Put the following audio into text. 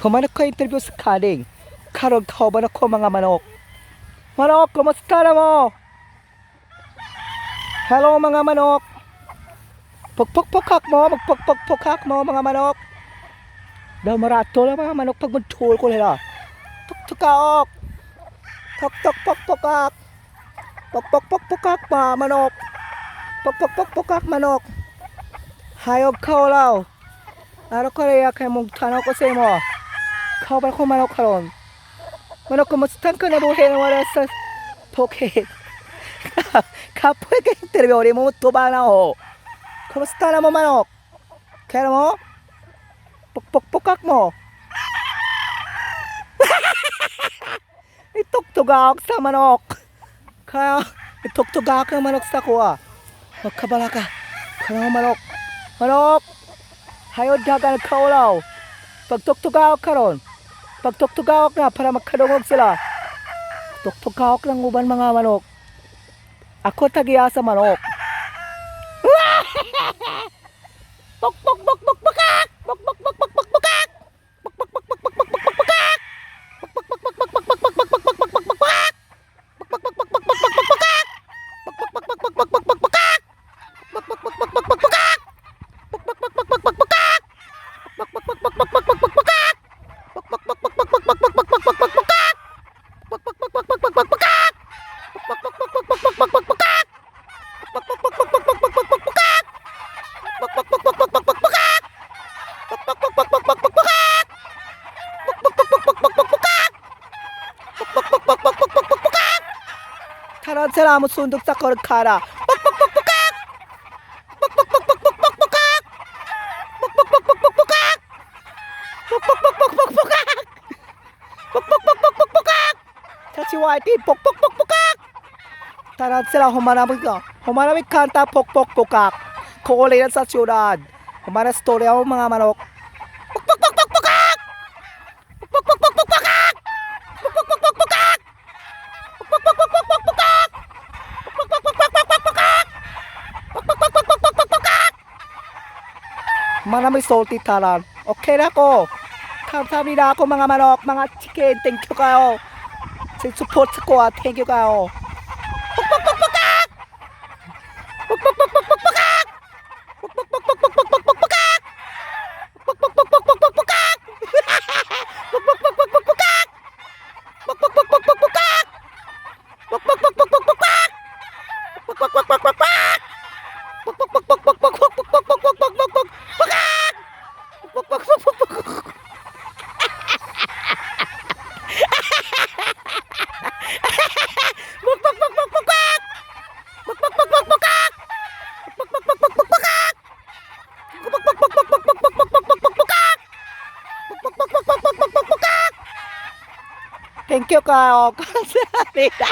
Humanap ko interview sa kaling. Karon kauban ako mga manok. Manok, kumusta na mo? Hello mga manok. Pukpukpukak mo, magpukpukpukak mo mga manok. Daw marato lang mga manok pag magtul ko nila. Tuktukaok. Tok tok pok pokak. Pok pok pok pokak mga manok. Pok pok pok pokak manok. Hayog ka olaw. Araw ko rin kay mong tanaw ko sa imo. Kauban ko manok karon. Manok, kumusta ka na buhay na wala sa pocket? Kapoy ka interview rin mo tuba na ho. Kumusta na mo manok? Kaya mo? Pukpukpukak mo. Ituktugak sa manok. Kaya ituktugak ang manok sa kuha. Magkabala ka. Kaya manok. Manok! Hayod dagan kaulaw. Pagtuktugak karon. Pagtuktugak na para magkadungog sila. Tuktugak lang uban mga manok. Ako tagiya sa manok. Pok pok pok pok pakak! Pok pok pok pok pok pakak! Pok pok pok pok pok pok pok pakak! Pok pok pok pok pok pok pok pok pok pok pok pok pakak! Pok pok pok pok pok pok pok pakak! Pok pok pok pok pok pok pok pakak! Pok pok pok pok pok pok pakak! Pok pok pok pok pok pok pakak! Pok pok pok pok pok pok pok pakak! Pok pok pok pok pok pok pok pok pok pok pok pakak! Pok pok pok pok pok pok pok pakak! Pok pok pok pok pok pok pok pakak! Pok pok pok pok pok pok pok pok pakak! Pok pok pok pok pok pok pok pakak! Pok pok pok pok pok pok pok pakak! Pok pok pok pok pok pok pok pakak! Pok pok pok pok pok pok pok pok pakak! Taran sila mo sundok sa korkara. Pok pok pok pakak! Pok pok pok pok pok pok pakak! Pok pok pok pok pok pakak! Pok pok pok pok pok pakak! Pok pok pok pok pok pakak! Chachiwaiti pok pok pok pakak! Taran sila humanamig ka. Humanamig kanta pok pok pakak. Kukulay sa siyudad. Humana storya mo mga manok. Pok pok pok pok pakak! Pok pok pok pok pakak! Pok pok pok pok pakak! Pok pok pok pok pok pakak! Pok pok pok pok pok pok pakak! Pok pok pok pok pok pok pok pakak! Manamig salty taran. Okay na ako. Kamsahamnida ako mga manok, mga chicken. Thank you kayo. Sa support sa ko, thank you kayo. Pok pok pok pakak! Pok pok pok pok pok pakak! Pok pok pok pok pok pok pok pok pakak! Pok pok pok pok pok pok pakak! Pok pok pok pok pok pakak! Pok pok pok pok pok pakak! Pok pok pok pok pok pakak! Pok pok pok pok pok pakak! Pok pok pok pok pok pok pok pok pok pok pok pok pok pakak! Pok pok pok pok pok. Pok pok pok pok pakak! Pok pok pok pok pakak! Pok pok pok pok pok pakak! Pok pok pok pok pok pok pok pok pok pok pakak! Pok pok pok pok pok pok pok pok pakak! Thank you kayo. Kamsahamnida.